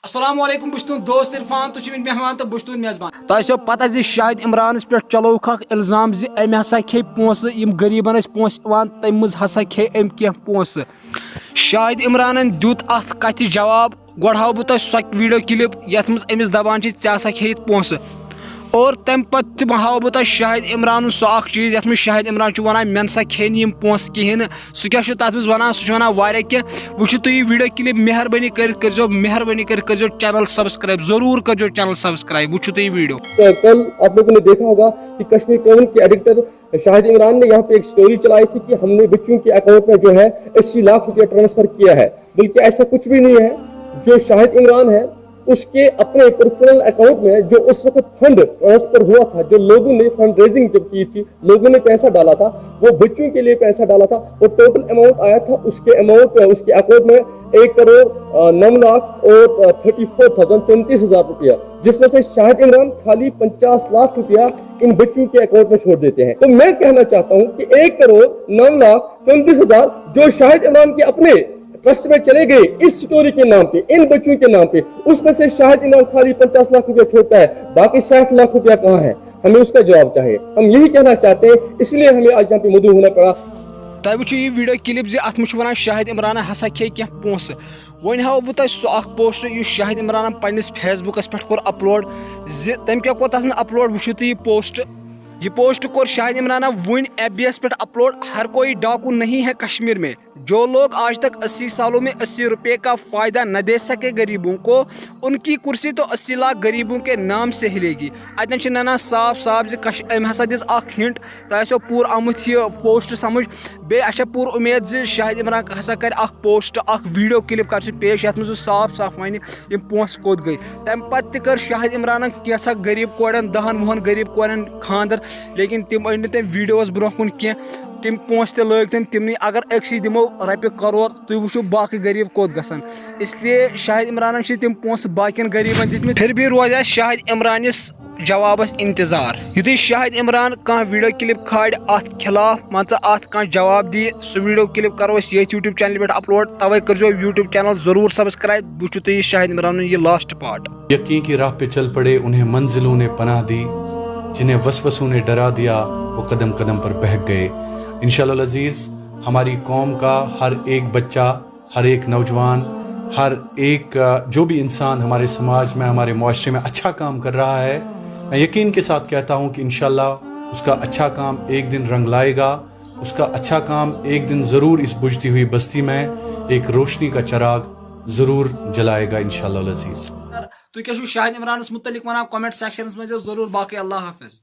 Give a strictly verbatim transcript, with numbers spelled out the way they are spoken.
السلام علیکم، بہٕ چھُس تُہُنٛد دوست عرفان، تُہۍ چھِو مےٚ مہمان تہٕ بہٕ چھُس تُہُنٛد میزبان۔ تۄہہِ آسیو پتہ زِ شاہد عمرانس پٮ۪ٹھ چلووُکھ اکھ الزام زِ أمۍ ہسا کھیٚیہِ پونٛسہٕ، یِم غریٖبن ٲسۍ پونٛسہٕ یِوان، تَمہِ منٛز ہسا کھیٚیہِ أمۍ کینٛہہ پونٛسہٕ۔ شاہد عمرانن دیُت اتھ کتھِ جواب۔ گۄڈٕ ہاوٕ بہٕ تۄہہِ سۄ ویڈیو کلپ یتھ منٛز أمِس دپان چھِ، "ژےٚ ہسا کھیٚیِتھ پونٛسہٕ"، اور تمہِ پتہٕ تہِ ہاوٕ بہٕ تۄہہِ شاہد عمرانُن سُہ اکھ چیٖز یتھ منٛز شاہد عمران چھُ ونان، "مےٚ نسا کھیٚنۍ یِم پونٛسہٕ کِہیٖنۍ نہٕ"۔ سُہ کیٛاہ چھُ تتھ منٛز ونان؟ سُہ چھُ ونان واریاہ کینٛہہ۔ وٕچھِو تُہۍ یہِ ویڈیو کلپ، مہربٲنی کٔرِتھ کٔرزیو، مہربٲنی کٔرِتھ کٔرزیو چینل سبسکرائب، ضروٗر کٔرزیو چینل سبسکرائب۔ وٕچھِو تُہۍ یہِ ویڈیو۔ کل آپ لوگوں نے دیکھا ہوگا کہ کشمیر ٹاؤن کے ایڈیٹر شاہد عمران نے یہاں پہ ایک سٹوری چلائی تھی کہ ہم نے بچوں کے اکاؤنٹ میں جو ہے اسی لاکھ روپیہ ٹرانسفر کیا ہے، بلکہ ایسا کچھ بھی نہیں ہے۔ جو شاہد عمران ہے، اس کے اپنے پرسنل اکاؤنٹ میں جو اس وقت فنڈ ٹرانسفر ہوا تھا، جو لوگوں نے فنڈ ریزنگ جب کی تھی، لوگوں نے پیسہ ڈالا تھا، وہ بچوں کے لیے پیسہ ڈالا تھا، وہ ٹوٹل اماؤنٹ آیا تھا اس کے اماؤنٹ میں، اس کے اکاؤنٹ میں ایک کروڑ نو لاکھ اور تھرٹی فور تھاؤزینڈ، چونتیس ہزار روپیہ، جس میں سے شاہد عمران خالی پچاس لاکھ روپیہ ان بچوں کے اکاؤنٹ میں چھوڑ دیتے ہیں۔ تو میں کہنا چاہتا ہوں کہ ایک کروڑ نو لاکھ چونتیس ہزار جو شاہد عمران کے اپنے ٹرسٹ میں چلے گئے اس سٹوری کے نام پہ، ان بچوں کے نام پہ، اس میں سے شاہد عمران خالی پچاس لاکھ روپیہ چھوڑتا ہے، باقی ساٹھ لاکھ روپیہ کہاں ہے؟ ہمیں اس کا جواب چاہیے۔ ہم یہی کہنا چاہتے ہیں، اس لیے ہمیں آج یہاں پہ مدعو ہونا پڑا۔ تۄہہِ وٕچھِو یہِ ویڈیو کلپ زِ اتھ منٛز چھُ ونان شاہد عمران ہسا کھیٚیہِ کینٛہہ پونٛسہٕ۔ وۄنۍ ہاوو بہٕ تۄہہِ سُہ اکھ پوسٹ یُس شاہد عمرانن پننِس فیس بُکس پٮ۪ٹھ کوٚر اپلوڈ، زِ تٔمۍ کیٛاہ کوٚر تتھ منٛز اپلوڈ، وٕچھِو تُہۍ یہِ پوسٹ۔ یہِ پوسٹ کوٚر شاہد عمرانن وٕنۍ ایف بی یس پٮ۪ٹھ اپلوڈ، "ہر کوئی ڈاکو نہیں ہے کشمیر میں، جو لوگ آج تک اسی سالوں میں اسی روپے کا فائدہ نہ دے سکے غریبوں کو، ان کی کرسی تو اسی لاکھ غریبوں کے نام سے ہلے گی۔" اتٮ۪ن چھِ ننان صاف صاف زِ کش أمۍ ہسا دِژ اکھ ہنٹ۔ تۄہہِ آسیو پوٗرٕ آمُت یہِ پوسٹ سمجھ۔ بیٚیہِ اَسہِ چھےٚ پوٗرٕ اُمید زِ شاہد عمران ہسا کرِ اکھ پوسٹ، اکھ ویڈیو کلپ کر سُہ پیش، یتھ منٛز سُہ صاف صاف ونہِ یِم پونٛسہٕ کوٚت گٔے۔ تمہِ پتہٕ تہِ کٔر شاہد عمرانن کینٛژھا غریٖب کورٮ۪ن، دہن وُہن غریٖب کورٮ۪ن خانٛدر، لیکن تِم أنۍ نہٕ تٔمۍ ویڈیوس برونٛہہ کُن کینٛہہ۔ تِم پونٛسہٕ تہِ لٲگۍ تٔمۍ تِمنٕے۔ اگر أکسٕے دِمو رۄپیہِ کرور، تُہۍ وٕچھِو باقٕے غریٖب کوٚت گژھن۔ اس لیے شاہد عمرانن چھِ تِم پونٛسہٕ باقین غریٖبن دِتمٕتۍ۔ پھر بھی روزِ اَسہِ شاہد عمرانِس جوابس انتظار۔ یُتھُے شاہد عمران کانٛہہ ویڈیو کلپ کھالہِ اتھ خلاف، مان ژٕ اتھ کانٛہہ جواب دِیہِ، سُہ ویڈیو کلپ کرو أسۍ ییٚتھۍ یوٹیوب چینلہِ پٮ۪ٹھ اپلوڈ۔ توے کٔرزیو یوٹیوب چینل ضروٗر سبسکرائب۔ وٕچھِو تُہۍ یہِ شاہد عمرانُن یہِ لاسٹ پارٹ۔ یقین کی راہ پہ چل پڑے، انہیں منزلوں نے پناہ دی، جنہیں وسوسوں نے ڈرا دیا، وہ قدم قدم پر بہک گئے۔ انشاءاللہ العزیز، ہماری قوم کا ہر ایک بچہ، ہر ایک نوجوان، ہر ایک، آ، جو بھی انسان ہمارے سماج میں، ہمارے معاشرے میں اچھا کام کر رہا ہے، میں یقین کے ساتھ کہتا ہوں کہ انشاءاللہ اس کا اچھا کام ایک دن رنگ لائے گا، اس کا اچھا کام ایک دن ضرور اس بجھتی ہوئی بستی میں ایک روشنی کا چراغ ضرور جلائے گا، انشاءاللہ العزیز۔ تُہۍ کیٛاہ چھِو شاہد عمرانس مُتعلِق وَنان؟ کمنٹ سیکشنس منٛز ضروٗر۔ باقٕے اللہ حافظ۔